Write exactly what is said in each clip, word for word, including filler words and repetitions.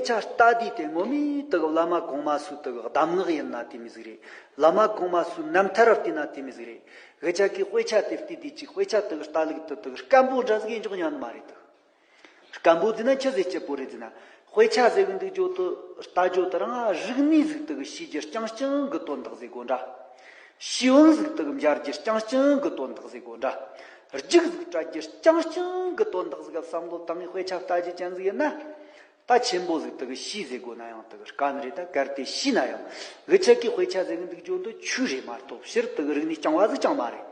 ཆ་ལྟ་དུས་དེ་ངོ་མའི་དག་བླ་མ་གོང་མ་སུ་དག་གདམས་ངག་ཡིན་ན་དེ་མི་ཟིག་རེད། བླ་མ་གོང་མ་སུ་རྣམ་ཐར་བལྟས་ན་དེ་མི་ཟིག་རེད། དགེ་ཆ་གི་དཔེ་ཆ་དེ་བལྟས་དུས་ཅིག་དཔེ་ཆ་དག་ལྟ་ལུགས་དུ་དག་སྐམ་པོ་འདྲ་ཟིག་ཡིན་ཆོག་ཉན་མ་རེད་དག་སྐམ་པོ་ཟེར་ན་ཆི་ཟེར་སྐྱིད་པོ་རེད་ཟེར་ན། དཔེ་ཆ་ཟེར་གི་འདུག་ཇོ་དུ་ལྟ་ཇོ་དུ་རང་རིག་གནས་ཟིག་དག་ཤེས་རྒྱུ་རྐྱང་རྐྱང་གི་དོན་དག་ཟེར་དགོས་འདྲ། ཤེས་ཡོན་ཟིག་དག་འབྱར་རྒྱུ་རྐྱང་རྐྱང་གི་དོན་དག་ཟེར་དགོས་འདྲ། རྒྱུགས་ཟིག་སྤྲད་རྒྱུ་རྐྱང་རྐྱང་གི་དོན་དག་ཟིག་ག་བསམ་བློ་བཏང་ངས་དཔེ་ཆ་ལྟ་རྒྱུ་ཅན་ཟིག་ཡིན་ན། ད་ཆེན་པོ་ཟིག་དག་ཤེས་ཟེར་དགོས་ན་ཡང་དག་དཀའ་ནི་རེད། ད་གལ་ཏེ་ཤེས་ན་ཡང་དགེ་ཆ་གི་དཔེ་ཆ་ཟེར་གི་འདུག་ཇོ་དུ་ཆོས་རེད་མ་གཏོགས་ཕྱིར་དག་རིག་གནས་རྐྱང་བ་ཟིག་ཅང་མ་རེད།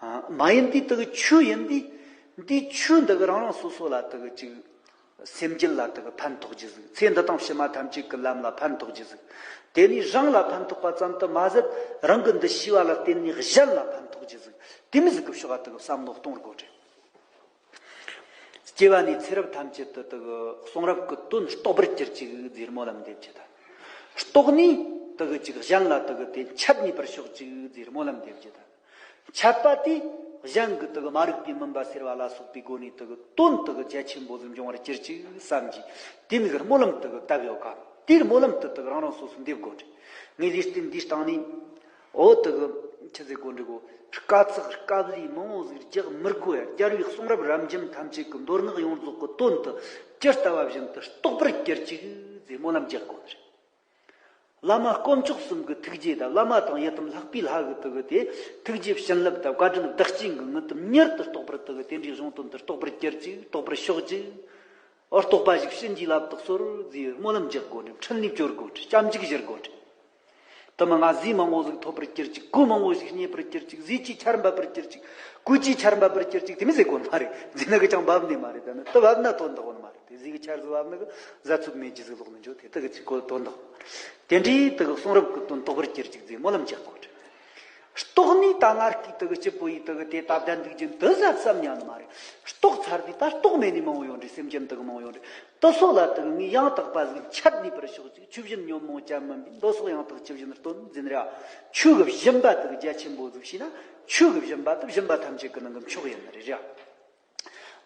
ཨ། མ་ཡིན་དུས་དག་ཆོས་ཡིན་དུས། འདིའི་ཆོས་འདི་གི་རང་རང་སོ་སོ་ལ་དག་ཅིག་སེམས་རྒྱུད་ལ་དག་ཕན་ཐོགས་རྒྱུ་ཟིག་ཚེ་འདི་དང་ཕྱི་མ་ཐམས་ཅད་ཀྱི་ལམ་ལ་ཕན་ཐོགས་རྒྱུ་ཟིག་དེ་ནས་རང་ལ་ཕན་ཐོགས་པ་ཙམ་དུ་མ་ཟད། རང་གི་འདི་ཤེས་པ་ལ་བརྟེན་ནས་གཞན་ལ་ཕན་ཐོགས་རྒྱུ་ཟིག་དེ་མི་ཟིག་གི་ཕྱོགས་ལ་དག་བསམ་བློ་གཏོང་དགོས་རེད། སྐྱེ་བ་ནས་ཚེ་རབས་ཐམས་ཅད་དུ་དག་གསུང་རབ་ཀྱི་དོན་རྟོགས་པར་གྱུར་ཅིག་ཟེར་སྨོན་ལམ་འདེབས་རྒྱུ་དང་། རྟོགས་ནས་དག་ཅིག་གཞན་ལ་དག་དེ་འཆད་ནུས་པར་ཤོག་ཅིག་ཟེར་སྨོན་ལམ་འདེབས་རྒྱུ་དང་། འཆད་པ་དེ་གཞན་གྱི་དག་མ་རིག་པའི་མུན་པ་སེལ་བ་ལ་སོགས་པའི་སྒོ་ནས་དག་དོན་དག་རྒྱ་ཆེན་པོ་ཟིག་འབྱུང་བར་གྱུར་ཅིག་བསམ་གྱིས་དེ་མིག་སྨོན་ལམ་དག་བཏབ་ཡོད་ག་དེར་སྨོན་ལམ་དུ་དག་རང་རང་སོ་སོ་འདེབས་དགོས་རེད། ངས་ལུས་རྟེན་འདིའི་སྟེང་ནས། འོ་དེ་གི་ཆི་ཟེར་དགོས་འདྲི་གོ། དཀའ་ཚེགས་དཀའ་ལས་མང་བོ་ཟིག་རྒྱག་མི་དགོས་ཡ། རྒྱལ་བའི་གསུང་རབ་རབ་འབྱམས་ཐམས་ཅད་ཀྱི་མདོ་སྔགས་ཡོངས་རྫོགས་ཀྱི་དོན་དུ་ཇི་ལྟ་བ་བཞིན་དུ་རྟོགས་པར་གྱུར་ཅིག་ཟེར་སྨོན་ལམ་རྒྱག་དགོས་རེད། བླ་མ་དཀོན་མཆོག་གསུམ་གྱི་ཐུགས་རྗེ་དང་བླ་མ་དང་ཡི་དམ་ལྷག་པའི་ལྷ་གི་དེ་གི་དེ་ཐུགས་རྗེ་བྱིན་རླབས་དང་བཀའ་དྲིན་བདག་རྐྱེན་གྱི་ངང་དུ་མྱུར་དུ་རྟོགས་པར་དེ་གི་དེ་འདྲའི་གཞུང་དོན་དུ་རྟོགས་པར་གྱུར་ཅིག་རྟོགས་པར་ཤོག་ཅིག་འོ་རྟོགས་པ་ཞིག་བྱིན་གྱིས་བརླབ་ཏུ་གསོལ་ཟེར་སྨོན་ལམ་རྒྱག་དགོས་རེད། འཕྲིན་ལས་བཅོལ་དགོས་རེད། སྐྱབས་འཇུག་ཞུ་དགོས་རེད། དེ་མིན་ང་ཟས་མང་བོ་ཟིག་ཐོབ་པར་གྱུར་ཅིག་གོས་མང་བོ་ཞིག་རྙེད་པར་གྱུར་ཅིག་ཟས་ཀྱི་ཆར་འབབ་པར་གྱུར་ཅིག་གོས་ཀྱི་ཆར་འབབ་པར་གྱུར་ཅིག་དེ་མིན་ཟེར་དགོས་ནི་མ་རེད། ཟས་ནི་གི་ཅང་འབབ་ནི་མ་རེད། ད་ནི་དེ་འབབ་ན་དོན་དག་ནི་མ་རེད། དེ་ཟས་ཀྱི་ཆར་ཟིག་འབབ་ནི་གི་བཟའ་ཚོད་མེད་ཀྱི་ཟིག་ལོག་ནི་འཇོག་དེ་དག་གི་ཅིག་གོ་དོན་དག་དེ་འདྲའི་དག་གསུང་རབ་ཀྱི་དོན་རྟོགས་པར་གྱུར་ཅིག་ཟེར་སྨོན་ལམ་རྒྱག་དགོས་རེད། རྟོགས་ནས་ད་ང་སྐད་དུ་གི་སྐྱིད་པོ་ཡིས་དུ་གི་དེ་ད་བདེན་འདུག་རྒྱུ་འདི་ཟབ་བསམ་ཉན་མ་རེད། རྟོགས་ཚར་དུས་ད་རྟོགས་མེད་ནི་མང་བོ་ཡོད་རེད། སེམས་ཅན་དུ་གི་མང་བོ་ཡོད་རེད། དུ་སོགས་ལ་དུ་གི་ངས་ཡང་དག་པ་ཟིག་འཆད་ནུས་པར་ཤོག་ཅིག་ཆོས་བཞིན་ཉོན་མོངས་ཅན་མིན་པའི་མདོ་སོགས་ཡང་དག་ཆོས་བཞིན་སྟོན་ཟིན་ར། ཆོས་གི་སྦྱིན་པ་དུ་གི་རྒྱ་ཆེན་པོ་ཟིག་བྱས་ན་ཆོས་གི་སྦྱིན་པ་དུ་སྦྱིན་པ་ཐམས་ཅད་གི་ནང་གི་མཆོག་ཡིན་ནི་རེད་ར།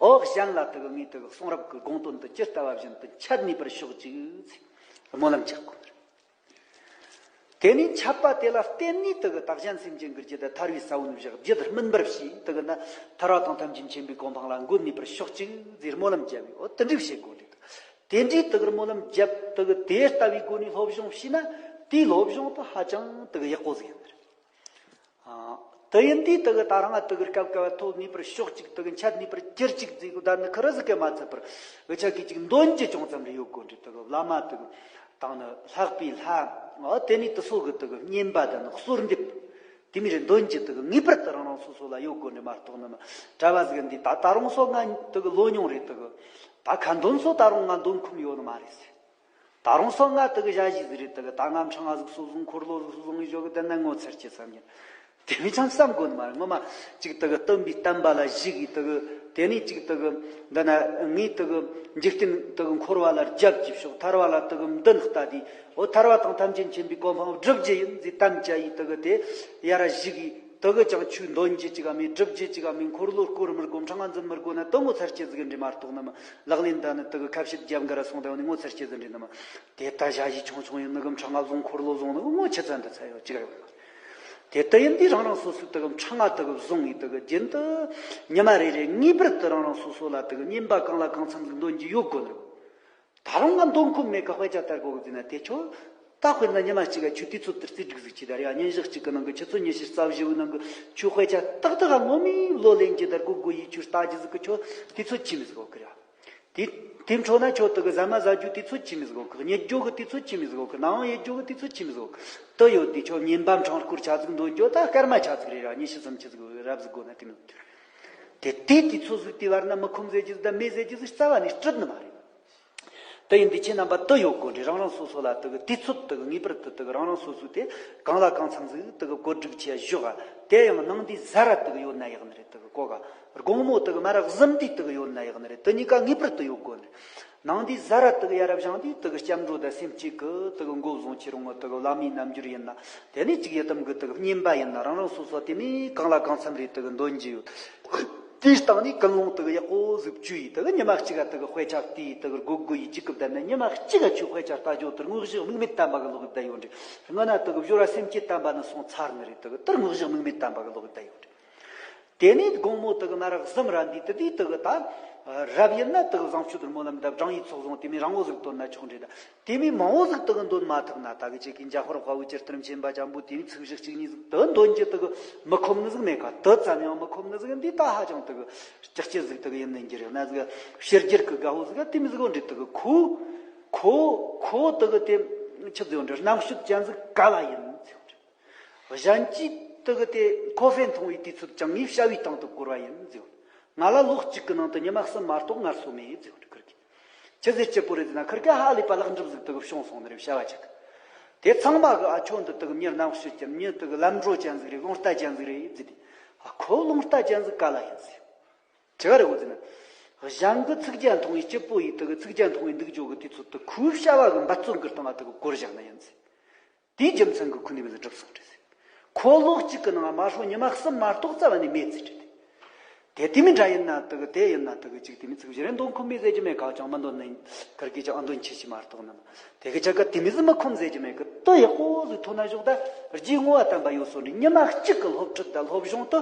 འོ་གཞན་ལ་དུ་གི་ངས་དུ་གི་གསུང་རབ་གི་དགོངས་དོན་དུ་ཇི་ལྟ་བ་བཞིན་དུ་འཆད་ནུས་པར་ཤོག་ཅིག་ཟེར་སྨོན་ལམ་རྒྱག་དགོས་ནི་རེད། དེ་ནས་འཆད་པ་དེ་ལ་བརྟེན་ནས་དེ་གི་བདག་གཞན་སེམས་ཅན་གྱི་རྒྱུད་དུ་ཐར་བའི་ས་བོན་བཞག་རྒྱུད་སྨིན་པར་བྱས། དེ་གི་ན་ཐར་བ་དང་ཐམས་ཅད་མཁྱེན་པའི་གོ་འཕང་ལ་འགོད་ནུས་པར་ཤོག་ཅིག་ཟེར་སྨོན་ལམ་བརྒྱབ་ཡོད། དེ་འདྲ་བྱེད་དགོས་རེད། དེ་འདྲའི་དེ་གི་སྨོན་ལམ་བརྒྱབ། དེ་གི་དེ་ལྟ་བུའི་སྒོ་ནས་སློབ་སྦྱོང་བྱས་ན་དེའི་སློབ་སྦྱོང་དེ་ཧ་ཅང་དེ་གི་ཡག་པོ་ཟིག་ཡིན་ནི་རེད། ཨ། དེ་ཡིན་དུས་དེ་གི་ད་རང་ང་དེ་གི་སྐབས་སྐབས་ཐོབ་ནུས་པར་ཤོག་ཅིག་དེ་གི་འཆད་ནུས་པར་གྱུར་ཅིག་ཟེར་གི་ད་ནི་ཁི་རི་ཟིག་གི་མ་ཚད་པར་འུ་ཅག་གིས་ཅིག་འདོན་རྒྱུ་ཅུང་ཙམ་རེ་ཡོད་དགོས་འདྲ། དེ་གི་བླ་མ་དེ་གི་དང་ནི་ལྷག་པའི་ལྷ། ཨ། དེ་ནས་དེ་སོགས་གི་དེ་གི་བསྙེན་པ་དང་ནི་གསོལ་འདེབས། དེ་མིན་རེ་འདོན་རྒྱུ་དེ་གི་ངེས་པར་དུ་རང་རང་སོ་སོ་ལ་ཡོད་དགོས་འདྲ་མ་གཏོགས་ནི་མ། གྲྭ་བ་ཟིག་འདི་ད་ད་རུང་སོ་ང་དེ་གི་ལོ་ཉུང་རེད། དེ་གི་ད་ཁ་འདོན་སོ་ད་རུང་ང་འདོན་ཁོམ་ཡོད་ནི་མ་རེད་ཟེར། ད་རུང་སོ་ང་དེ་གི་ཞ་ཞི་ཟིག་རེད། དེ་གི་ད་ང་ཕྲེང་བ་ཟིག་སོ་བཟུང་འཁོར་ལོ་ཟིག་སོ་བཟུང་ཡོད་གི་དེ་ན་ངོ་ཚར་གྱི་བསམ་ཡིན། དེ་མི་ཅང་བསམ་དགོས་ནི་མ་རེད། ངོ་མ་ཅིག་དེ་གི་སྟོན་པའི་བསྟན་པ་ལ་གཞིགས་གི་དེ་གི་དེ་ནས་ཅིག་དེ་གི་འདི་ན་ངས་དེ་གི་འཇིག་རྟེན་དེ་གི་འཁོར་བ་ལ་རྒྱབ་ཀྱི་ཕྱོགས་ཐར་བ་ལ་དེ་གི་མདུན་ལྟ་དུས། འོ་ཐར་བ་དང་ཐམས་ཅད་མཁྱེན་པའི་གོ་འཕང་བསྒྲུབ་རྒྱུ་ཡིན་ཟེར་དམ་བཅའ་ཡི་དེ་གི་དེ་ཡར་གཞིགས་གི། དེ་གི་ཅང་ཆོས་འདོན་རྒྱུ་ཅིག་ག་མེད། སྒྲུབ་རྒྱུ་ཅིག་ག་མེད། འཁོར་ལོ་བསྐོར་མི་དགོས། ཕྲེང་བ་འཛིན་མི་དགོས་ན་དེ་ངོ་ཚར་གྱི་ཟིག་འདྲ་མ་གཏོགས་ནི་མ། ལག་ལེན་ད་ནི་དེ་གི་ཁ་བཤད་རྒྱབ་འགལ་ར་སོང་དེ་ནི་ངོ་ཚར་གྱི་ཟིག་འདྲ་ནི་མ། དེ་ལྟ་ཞ་ཞི་ཆུང་ཆུང་ཡིན་ནི་གི་ཕྲེང་བ་བཟུང་འཁོར་ལོ་བཟུང་ནི་གི་ངོ་ཆི་ཚན་དུ་ཚ་ཡོད་ཅིག་ཡོད། དེ་ལྟ་ཡིན་དུས་རང་རང་སོ་སོའི་དེ་གི་ཕྲེང་བ་དེ་གི་བཟུང་ཡི་དེ་གི་རྒྱུན་དུ་ཉི་མ་རེ་རེ་ངེས་པར་དུ་རང་རང་སོ་སོ་ལ་དེ་གི་བསྙེན་པ་གང་ལ་གང་འཚམ་ཟིག་འདོན་རྒྱུ་ཡོད་དགོས་ནི། ད་རུང་ང་འདོན་ཁོམ་མེད་གི་དཔེ་ཆ་ལྟ་དགོས་གི་ཟེར་ན་དེ་ཆོ། ད་དཔེར་ན་ཉི་མ་གཅིག་ག་ཆོས་དུས་ཚོད་དེར་རྩིས་སྒྲིག་ཟིག་བྱས་ད་རེད་ཡ། ཉིན་ཞག་གཅིག་གི་ནང་གི་ཆུ་ཚོད་ཉི་ཤུ་རྩ་བཞི་བོའི་ནང་གི་ཆོས་དཔེ་ཆ་ཏག་ཏག་ག་ངོ་མའི་ལོ་ལེན་གྱི་ད་དགོས་དགོས་ཡི་ཆོས་ལྟ་རྒྱུ་ཟིག་གི་ཆོ་དུས་ཚོད་ཆི་མི་ཟིག་གོ་གི་ར། དེ་དེ་འཕྲོ་ན་ཆོ་དེ་གི་ཟ་མ་ཟ་རྒྱུ་དུས་ཚོད་ཆི་མི་ཟིག་གོ་གི། གཉིད་རྒྱུ་གི་དུས་ཚོད་ཆི་མི་ཟིག་གོ་གི། ནང་ཡེ་རྒྱུ་གི་དུས་ཚོད་ཆི་མི་ཟིག་གོ་གི། དེ་ཡོད་དུས་ཆོ་བསྙེན་པ་འཕྲེང་སྐོར་ཆ་ཟིག་འདོན་རྒྱུ་ད་སྐར་མ་ཆ་ཟིག་རེད་ར། ཉི་ཤུ་སུམ་ཅུ་ཟིག་རབ་ཟིག་དགོས་ན་དེ་མི་དེ་དེ་དུས་ཚོད་ཟིག་དེ་བར་ན་མི་ཁོམ་ཟེར་རྒྱུ་ཟིག་ད་མེད་ཟེར་རྒྱུ་ཟིག་རྩ་བ་ནས་སྲིད་ནི་མ་རེད། དེ་ཡིན་དུས་ཁྱེད་རྣམ་པ་དུ་ཡོད་དགོས་འདྲ། རང་རང་སོ་སོ་ལ་དུ་གི་དུས་ཚོད་དུ་གི་ངེས་པར་དུ་དུ་གི་རང་རང་སོ་སོའི་དེ་གང་ལ་གང་འཚམ་ཟིག་དུ་གི་བཀོད་སྒྲིག་བྱས་བཞག་ག་དེ་ཡང་ནང་དུ་ཟ་ར་དུ་གི་ཡོད་ན་ཡག་ནི་རེད། དུ་གི་གོ་ག་དགོང་མོ་དུ་གི་མ་ར་གཟིམ་དུས་དུ་གི་ཡོད་ན་ཡག་ནི་རེད། དུ་གཉིས་ཀ་ངེས་པར་དུ་ཡོད་དགོས་ནི་རེད། ནང་དུ་ཟ་ར་དུ་གི་ཡ་རབས་བཞེངས་དུས་དུ་གི་སྐྱབས་འགྲོ་དང་སེམས་གཅིག་གི་དུ་གི་མགོ་བཟུང་ཁྱེར་འོང་དུ་གི་བླ་མའི་རྣམ་འགྱུར་ཡིན་ན། དེ་ནས་གཅིག་ཡི་དམ་གི་དུ་གི་བསྙེན་པ་ཡིན་ན། རང་རང་སོ་སོ་དེ་ནས་གང་ལ་གང་འཚམ་རེ་དུ་གི་འདོན་རྒྱུ་ཡོད། དེའི་སྟེང་ནས་ཀུན་སློང་དེ་གི་ཡག་པོ་ཟིག་བཅོས་ཡིས་དེ་གི་ཉི་མ་གཅིག་ག་དེ་གི་དཔེ་ཆ་བལྟས་དེ་གི་སྒོ་སྒོ་ཡིས་གཅིག་གི་བསྡད་ནས་ཉི་མ་གཅིག་ག་ཆུ་དཔེ་ཆ་ལྟ་རྒྱུ་དེར་དངོས་གཞི་དམིགས་མེད་དམ་པ་གི་ལོག་གི་བསྡད་ཡོད་འདྲི། སྔོན་ན་དེ་གི་སྦྱོར་བ་སེམས་བསྐྱེད་དམ་པ་ནི་སོང་ཚར་ནི་རེད། དེ་གི་དེར་དངོས་གཞི་དམིགས་མེད་དམ་པ་གི་ལོག་གི་བསྡད་ཡོད་འདྲི། དེ་ནས་དགོང་མོ་དེ་གི་ན་རག་གཟིམ་ར་འདི་དེ་དུས་དེ་གི་ད་རབ་ཡིན་ན་དེ་གི་བཟང་སྤྱོད་དེར་སྨོན་ལམ་འདེབས། སྦྲང་ཡིག་ཚོགས་བཟུང་། དེ་མིན་རང་མགོ་ཟིག་བཏོན་ན་ཆོག་འདྲི་ད། དེ་མིན་མང་བོ་ཟིག་དེ་གི་འདོན་མ་ཐུབ་ན་ད་གི་ཅིག་གི་འཇམ་དཔལ་དཔའ་བོས་ཇི་ལྟར་མཁྱེན་པ་ཅན་པོ་དེ་མིན་ཚིག་བཞི་གཅིག་གཉིས་ཟིག་དེ་འདོན་རྒྱུ་དེ་གི་མི་ཁོམ་ནི་ཟིག་མེད་ཀ། དེ་ཙམ་ཡང་མི་ཁོམ་ནི་ཟིག་འདི་ད་ཧ་ཅང་དེ་གི་ལྕགས་ཀྱི་ཟིག་དེ་གི་ཡིན་ནི་འགྱུར་ཡོད་ན་ཟིག་ཕྱི་རྒྱལ་གི་དགའ་བོ་ཟིག་དེ་མིན་ཟིག་འོ་འདྲི། དེ་གི་ཁོ་ཁོ་ཁོ་དེ་གི་དེ་ཆི་ཟིག་འོ་འདྲི་རྣམ་དཔྱོད་ཅན་ཟིག་ག་ལ་ཡིན་ཟིག་འོ་འདྲི། གཞན་གྱིས་དེ་གི་དེ་ཁོ་ཧྥེ་འཐུང་བའི་དུས་ཚོད་ཀྱང་ངའི་བྱ་བའི་སྟེང་དུ་བསྐོར་བ་ཡིན་ཟེར། ང་ལ་ལོ་གཅིག་གི་ནང་དུ་ཉི་མ་གསུམ་མ་གཏོགས་ངལ་གསོ་མེད་ཟེར། ཁུར་གིས་ཆི་ཟེར་སྐྱིད་པོ་རེད་ཟེར་ན། ཁུར་གིས་ཧ་ལས་པ་ལེགས་འགྲུབ་ཟིག་དེ་གི་བྱུང་སོང་ནི་རེད། བྱ་བ་ཅིག་དེ་ཚང་མ་གི་ཨ་ཁྱོད་འདི་དེ་གི་མྱི་རྣམ་དཔྱོད་ཅན། མྱི་དེ་གི་ལམ་འགྲོ་ཅན་ཟིག་རེད། རླུང་རྟ་ཅན་ཟིག་རེད་ཟེར་དུས། ཨ་ཁོ་རླུང་རྟ་ཅན་ཟིག་ག་ལ་ཡིན་ཟེར། ཆི་ག་རེད་གོ་ཟེར་ན། གཞན་གི་ཚིག་རྒྱ་མཐོང་བའི་སྐྱིད་པོ་ཡིས་དེ་གི་ཚིག་རྒྱ་མཐོང་བའི་འདུག་རྒྱུ་གི་དུས་ཚོད་དེ་ཁོའི་བྱ་བ་གི་འབད་བརྩོན་གི་སྟེང་ང་དེ་གི་བསྐོར་བཞག་ན་ཡིན་ཟེར། དེའི་རྒྱུ་མཚན་གྱིས་ཁོ་ནི་མི་ལ་འགྲུབ་སོང་རེད་ཟེར། ཁོ་ལོ་གཅིག་གི་ནང་མ་ཧྲོ་ཉི་མ་གསུམ་མ་གཏོགས་རྩ་བ་ནས་མེད་ཟེར་རེད། དེ་དེ་མི་འདྲ་ཡིན་ན་དེ་གི་དེ་ཡིན་ན་དེ་གི་ཅིག་དེ་མི་ཚིག་བཞི་རེ་འདོན་ཁོམ་མེད་ཟེར་རྒྱུ་མེད། ག་ཅང་མི་འདོན་ནི་ཁུར་གིས་ཅང་འདོན་ཆེ་ཆེ་མ་གཏོགས་ནི། དེ་གི་ཆ་ག་དེ་མི་ཟིག་མི་ཁོམ་ཟེར་རྒྱུ་མེད་གི། དེ་ཡག་པོ་ཟིག་ཐོན་ན་ཞོག་ད་རྒྱུའི་བསྔོ་བ་དམ་པ་ཡོད་སོང་རེད། ཉི་མ་གཅིག་གི་སློབ་ཁྲིད་དང་སློབ་སྦྱོང་དེ་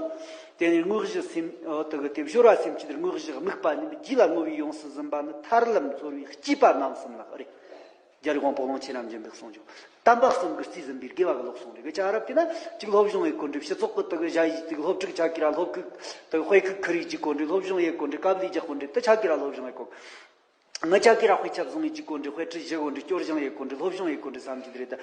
དེ་ནས་དངོས་གཞི་སེམས་དེ་གི་དེ་སྦྱོར་བ་སེམས་བསྐྱེད་དེ་དངོས་གཞི་དམིགས་པ་ནི་རྒྱུད་ལ་བསྔོ་བའི་ཡོངས་སུ་ཟིན་པ་ནི་ཐར་ལམ་རྩོལ་བའི་སྐྱེས་པ་རྣམ་གསུམ་ལགས་རེད། རྒྱལ་བའི་དབང་པོ་གླང་ཆེན་རབ་འབྱམས་པའི་གསུང་རྒྱུན། དམ་པ་གསུམ་གྱི་རྩིས་ཟིན་པའི་དགེ་བ་གི་ལོག་སོང་རེད། གི་ཆ་རབ་དེ་ན་ཅིག་སློབ་སྦྱོང་ཡེ་གོ་འདྲི། སྤྱི་ཚོགས་ཀྱི་དག་གི་ཞ་ཡི་དག་སློབ་ཕྲུག་ཆ་གི་ར་སློབ་ཁུག་དག་དཔེ་ཁུག་ཁུར་ཡི་ཅིག་གོ་འདྲི། སློབ་སྦྱོང་ཡེ་གོ་འདྲི། དཀའ་ལས་རྒྱག་གོ་འདྲི། དེ་ཆ་གི་ར་སློབ་སྦྱོང་ཡེ་གོ། ང་ཆ་གི་ར་དཔེ་ཆ་བཟུང་ཡི་ཅིག་གོ་འདྲི། དཔེ་ཁྲིད་བཞི་གོ་འདྲི། སྐྱོར་སྦྱང་ཡེ་གོ་འདྲི། སློབ་སྦྱོང་ཡེ་གོ་འདྲི་བསམ་གྱི་རེད། ད་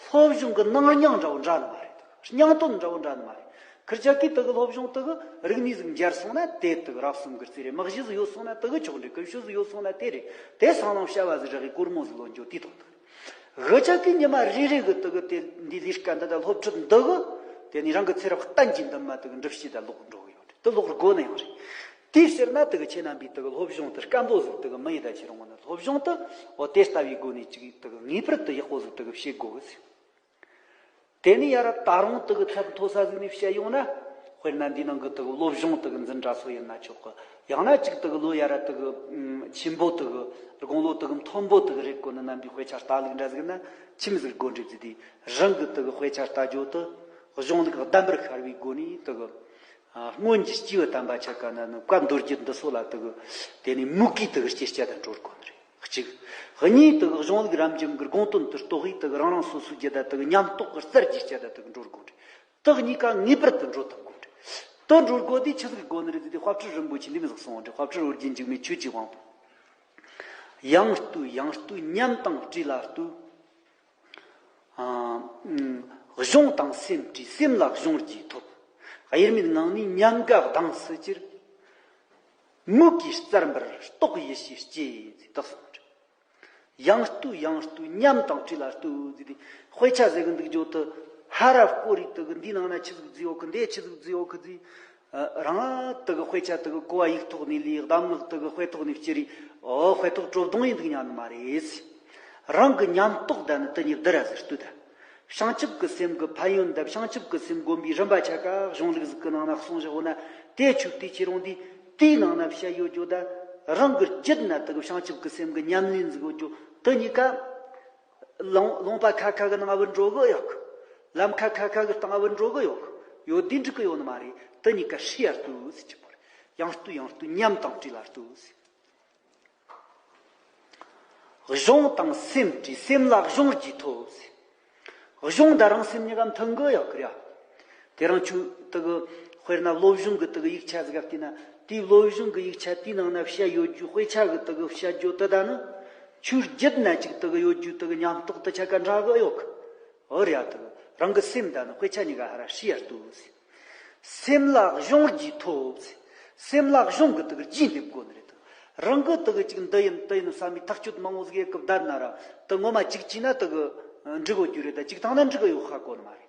སློབ་སྦྱོང་གི་ནང་སྙིང་འདྲ་བོ་འདྲ་ནི་མ་རེད། སྙིང་དོན་འདྲ་བོ་འདྲ་ནི་མ་རེད། ཁུར་ཆ་གི་དག་གི་སློབ་སྦྱོང་དག་གི་རིག་གནས་ཟིག་འབྱར་སོང་ན་དེ་དག་རབ་གསུམ་གྱི་རྩིས་རེད། མི་གཞི་ཟིག་ཡོད་སོང་ན་དག་གི་ཆོག་འདྲི། ཀུན་སྤྱོད་ཟིག་ཡོད་སོང་ན་དེ་རེད། དེ་སང་ལང་བྱ་བ་ཟིག་རག་གི་སྒོར་མོ་ཟིག་ལོན་རྒྱུ་དེ་དང་དག་གི་ཆ་གི་ཉི་མ་རེ་རེ་གི་དག་གི་དེ་འདི་ལས་ཀ་འདི་དང་སློབ་ཁྲིད་འདི་གི་དེ་ནི་རང་གི་ཚེ་རབས་གཏན་གྱི་འདུན་མ་དག་གི་འགྲུབ་བྱེད་དང་ལོག་འགྲོ་གི་ཡོད་རེད། དེ་ལོག་དགོས་ནི་ཡང་རེད། དེའི་ཕྱིར་ན་དག་གི་ཁྱེད་རྣམ་པས་དག་གི་སློབ་སྦྱོང་དེ་སྐམ་པོ་ཟིག་དག་གི་མི་ཡེ་ད་ཁྱེད་རང་ངོ་ན་སློབ་སྦྱོང་དེ་འོ་དེ་ལྟ་བུའི་སྒོ་ནས་ཅིག་དག་གི་ངེས་པར་དུ་ཡག་པོ་ཟིག་དག་གི་བྱེད་དགོས་གི་ཟེར། དེ་ནས་ཡ་ར་ད་རུང་དེ་གི་ཚད་མཐོ་ས་ཟིག་ནས་བཤད་ཡོང་ན། དཔེར་ན་འདིའི་ནང་གི་དེ་གི་སློབ་སྦྱོང་དེ་གི་འཛིན་གྲྭ་སོགས་ཡིན་ན་ཆོག་གི། ཡང་ན་ཅིག་དེ་གི་ལོ་ཡ་ར་དེ་གི་ཆེན་པོ་དེ་གི་དགུང་ལོ་དེ་གི་མཐོན་པོ་དེ་གི་རེད་གོ་ནི་རྣམ་པའི་དཔེ་ཆ་ལྟ་ལུགས་འདྲ་ཟིག་ན་ཆི་མོ་ཟིག་དགོས་འདྲི་ཟེར་དུས། རང་གི་དེ་གི་དཔེ་ཆ་ལྟ་རྒྱུ་དེ་གཞུང་ལུགས་གདམས་པར་ཤར་བའི་སྒོ་ནས་དེ་གི་སྔོན་གྱི་སྐྱེས་བུ་དམ་པ་ཆ་ག་ན་ནི་བཀའ་མདོ་རྒྱུད་འདི་ཚོ་ལ་དེ་གི་དེ་ནས་མུ་གེའི་དེ་གི་སྐྱེ་སྐྱ་དང་འགྲོ་དགོས་ནི་རེད། གཅིག་གཉིས་དག་གཞུང་ལུགས་རབ་འབྱམས་ཀྱི་དགོངས་དོན་དུ་རྟོགས་ཡིག་དག་རང་རང་སོ་སོའི་རྒྱུད་དག་དག་ཉམས་རྟོགས་ཀྱི་རྩལ་གྱི་རྒྱུད་དག་དག་འགྲོ་དགོས་རེད། དག་གཉིས་ཀ་ངེས་པར་དུ་འགྲོ་ཐུབ་དགོས་རེད། དུ་འགྲོ་དགོས་དུས་ཆི་ཟིག་དགོས་ནི་རེད་ཟེར་དུས། དཔལ་སྤྲུལ་རིན་པོ་ཆེས་འདི་མོ་ཟིག་གསུངས་པ་རེད། དཔལ་སྤྲུལ་ཨོ་རྒྱན་འཇིགས་མེད་ཆོས་ཀྱི་དབང་པོ། ཡང་ལྟོས་ཡང་ལྟོས་ཉམས་དང་བྲིས་ལ་ལྟོས། ཨ། གཞུང་དང་སེམས་བྲིས་སེམས་ལ་གཞུང་རྒྱུས་ཐོབ། དབྱེར་མེད་ངང་ནས་ཉམས་དགའ་གདངས་སུ་གྱུར། མུ་གེའི་རྩར་འབར་རྟོག་ཡེ་ཤེས་སྐྱེས་ཟེར་དག་གསུངས་པ་རེད། ཡང་ལྟོས་ཡང་ལྟོས་ཉམས་དང་བྲིས་ལ་ལྟོས་ཟེར་དུས། དཔེ་ཆ་ཟེར་གི་འདུག་རྒྱུ་དེ་ཧ་ར་བསྐོར་རེ་དེ་གི་འདིའི་ནང་ན་ཆི་ཟིག་བརྩིས་ཡོད་གི། འདི་ཆི་ཟིག་བརྩིས་ཡོད་གི་ཟེར། རང་དེ་གི་དཔེ་ཆ་དེ་གི་གོ་བ་ཡིག་ཐོག་ནས་ལས། གདམས་ངག་དེ་གི་དཔེ་ཐོག་ནས་སྐྱེ་རེ། ཨོ་དཔེ་ཐོག་བྲོ་བརྡུང་ཡིན་འདུག་ཉན་ནི་མ་རེད་ཟེར། རང་གི་ཉམས་རྟོགས་ད་ནི་དེ་ཉིད་བསྡུར་ར་ཟེར་ལྟོས་ད། བྱང་ཆུབ་ཀྱི་སེམས་ཀྱི་ཕན་ཡོན་དང་བྱང་ཆུབ་ཀྱི་སེམས་བསྒོམ་པའི་རིམ་པ་ཆ་ག་གཞུང་ལུགས་ཟིག་གི་ནང་ན་གསུངས་བཞག་ཡོད་ན། དེ་ཆོས་དེ་ཁྱེར་ཡོང་དུས་དེའི་ནང་ན་བཤད་ཡོད་རྒྱུ་ད། རང་གི་རྒྱུད་ན་དེ་གི་བྱང་ཆུབ་ཀྱི་སེམས་ཀྱི་ཉམས་ལེན་ཟིག་ཡོད་རྒྱུ་དེ་གཉིས་ཀ་ལུང་ལུང་པ་ཁ་ཁ་གི་ནང་བུད་འགྲོ་གི་ཡོད་གི། ལམ་ཁ་ཁ་ཁ་གི་སྟེང་བུད་འགྲོ་གི་ཡོད་གི། ཡོད་དེ་འགྲིག་གི་ཡོད་ནི་མ་རེད། དེ་གཉིས་ཀ་ཧྲི་ཡར་ལྟོས་ཟེར་གྱི་བོར། ཡང་ལྟོས་ཡང་ལྟོས་ཉམས་དང་བྲིས་ལ་ལྟོས་ཟེར། གཞུང་དང་སེམས་བྲིས་སེམས་ལ་གཞུང་རྒྱུས་ཐོབ་ཟེར། གཞུང་དང་རང་སེམས་གཉིས་ཀ་མཐུན་གི་ཡོད་གི་ར། དེ་རང་ཆོས་དེ་གི་དཔེར་ན་སློབ་སྦྱོང་གི་དེ་གི་ཡིག་ཆ་ཟིག་ག་བལྟས་ན། དེའི་སློབ་སྦྱོང་གི་ཡིག་ཆ་དེའི་ནང་ན་བཤད་ཡོད་རྒྱུ། དཔེ་ཆ་གི་དེ་གི་བཤད་རྒྱུ་དེ་ད་ནི་ཆོས་རྒྱུད་ན་ཅིག་དེ་གི་ཡོད་རྒྱུ་དེ་གི་ཉམས་རྟོགས་དེ་ཆ་ག་འདྲ་གི་ཡོད་གི། འོ་རེད་ཡ། དེ་གི་རང་གི་སེམས་ད་ནི་དཔེ་ཆ་གཉིས་ཀ་ཧ་ར་ཧྲི་ཡར་ལྟོས་ཟེར། སེམས་ལ་གཞུང་རྒྱུས་ཐོབ་ཟེར། སེམས་ལ་གཞུང་གི་དེ་གི་རྒྱུས་འདེབས་དགོས་ནི་རེད་དོ། རང་གི་དེ་གི་ཅིག་འདི་ཡིན་དེ་ཡིན་བསམ་པའི་ཐག་གཅོད་མང་བོ་ཟིག་ཡེ་གི་བསྡད་ན་ར། དེ་ངོ་མ་ཅིག་བྱས་ན་དེ་གི་འགྲིག་གོ་རྒྱུ་རེད། ད་ཅིག་བཏང་ན་འགྲིག་གི་ཡོད་ཧ་གོ་ནི་མ་རེད།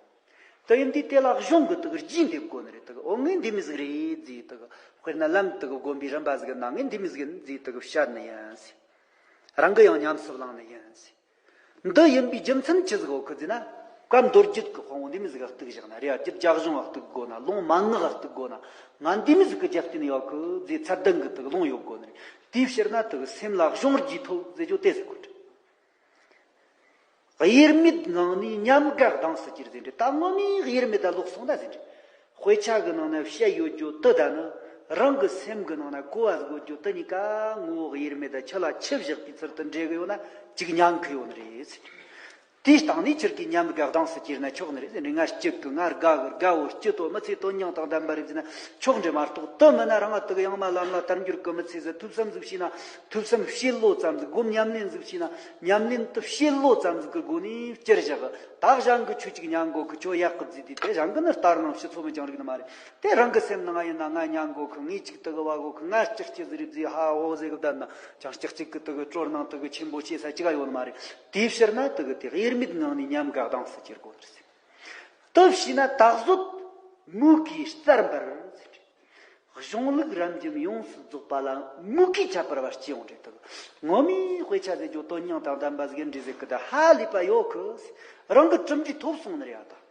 དེ་ཡིན་དུས་དེ་ལ་གཞུང་གི་དེ་གི་རྒྱུས་འདེབས་དགོས་ནི་རེད། དེ་གི་འོ་ངས་འདི་མི་ཟིག་རེད་ཟེར། དེ་གི་དཔེར་ན་ལམ་དེ་གི་བསྒོམ་པའི་རིམ་པ་ཟིག་ན་ངས་འདི་མི་ཟིག་ཡིན་ཟེར་དེ་གི་བཤད་ནི་ཡིན་ཟེར། རང་གི་ཡང་ཉམས་སུ་བླངས་ནི་ཡིན་ཟེར། འདི་ཡིན་པའི་རྒྱུ་མཚན་ཅི་ཟིག་ཡོད་གི་ཟེར་ན། བཀའ་མདོ་རྒྱུད་ཀྱི་དཔང་པོ་འདི་མོ་ཟིག་ག་གཏུག་བཞག་ན་རེད། རྒྱུད་རྒྱ་གཞུང་ང་གཏུག་དགོས་ན། ལུང་མན་ངག་ག་གཏུག་དགོས་ན། ང་འདི་མོ་ཟིག་གི་རྒྱབ་རྟེན་ཡོད་གི་ཟེར་ཚད་ལྡན་གི་དེ་གི་ལུང་ཡོད་དགོས་ནི་རེད། དེའི་ཕྱིར་ན་དེ་གི་སེམས་ལ་གཞུང་རྒྱུས་ཐོབ་ཟེར་རྒྱུ་དེ་ཟེར་གོ་དྲ། དབྱེར་མེད་ངང་ནས་ཉམས་དགའ་གདངས་སུ་གྱེར་ཟེར་འདྲ། ད་ངོ་མའི་དབྱེར་མེད་ད་ལོག་སོང་ད་ཟེར་འདྲ། དཔེ་ཆ་གི་ནང་ན་བཤད་ཡོད་རྒྱུ་དེ་ད་ནི་རང་གི་སེམས་གི་ནང་ན་གོ་བ་ཟིག་ཡོད་རྒྱུ་དེ་གཉིས་ཀ་ངོ་བོ་དབྱེར་མེད་ད་ཆུ་ལ་ཆུ་བཞག་པའི་ཚུལ་དུ་འདྲེས་གི་ཡོད་ན་ཅིག་ཉན་གི་ཡོད་ནི་རེད་ཟེར་འདྲ། དེའི་སྟེང་ནས་ཁྱེད་ཀྱིས་ཉམས་དགའ་གདངས་སུ་གྱེར་ན་ཆོག་ནི་རེད་ཟེར་ནས། ང་སྐྱིད་གི། ང་དགའ་གི། དགའ་བོ་སྐྱིད་དོ། མི་ཚེ་དོན་སྙིང་དང་ལྡན་པ་རེད་ཟེར་ན་ཆོག་འདྲ་མ་གཏོགས། དེ་མིན་ན་རང་ང་དེ་གི་ཡང་མ་ལམ་ལ་དལ་འབྱོར་གི་མི་ཚེ་ཟིག་ཐོས་བསམ་ཟིག་བྱས་ན། ཐོས་བསམ་བྱེད་ལོ་ཙམ་ཟིག་སྒོམ་ཉམས་ལེན་ཟིག་བྱས་ན། ཉམས་ལེན་དེ་བྱེད་ལོ་ཙམ་ཟིག་གི་སྒོ་ནས་བསྐྱུར་བཞག་གི། ད་གཞན་གི་ཆོས་ཅིག་ཉན་གོ་གི། ཁྱོད་ཡག་གི་བརྫིས་དུས་དེ་གཞན་གི་ནི་ལྟར་སྣང་ཕྱི་ཚོ་མི་འགྱང་རིགས་ནི་མ་རེད། དེ་རང་གི་སེམས་ནང་ཡིན་ན་ང་ཉན་གོ་གི། ངས་ཅིག་དེ་གི་བ་གོ་གི། ང་ལྕགས་ཀྱི་ཟིག་རེད་བརྫིས་ཧ་འོ་ཟེར་གི་བསྡད་ན་ཅང་ལྕགས་ཅིག་གི་དེ་གི་སྤྲོར་སྣང་དེ་གི་ཆེན་པོ་བྱེད་ས་ཅི་ག་ཡོད་ནི་མ་རེད། དེའི་ཕྱིར་ན་དེ་གི་དེ་དབྱེར་མེད་ངང་ནས་ཉམས་དགའ་གདངས་སུ་གྱེར་དགོས་ཟེར། དེ་བྱས་ན་ད་གཟོད་མུ་གེའི་རྩར་འབར་ཟེར། གཞུང་ལུགས་རབ་འབྱམས་ཡོངས་སུ་རྫོགས་པ་ལ་མུ་གེའི་ཁྱད་པར་བ་སྐྱེ་ཡོང་འདྲ་དེ་གི། ངོ་མའི་དཔེ་ཆ་ཟེར་རྒྱུ་དོན་སྙིང་དང་ལྡན་པ་ཟིག་འདྲ་ཟེར་གི། ད་ཧ་ལས་པ་ཡོད་གི། རང་གི་གྲུབ་འབྲས་ཐོབ་སོང་ནི་རེད་ཡ། ད་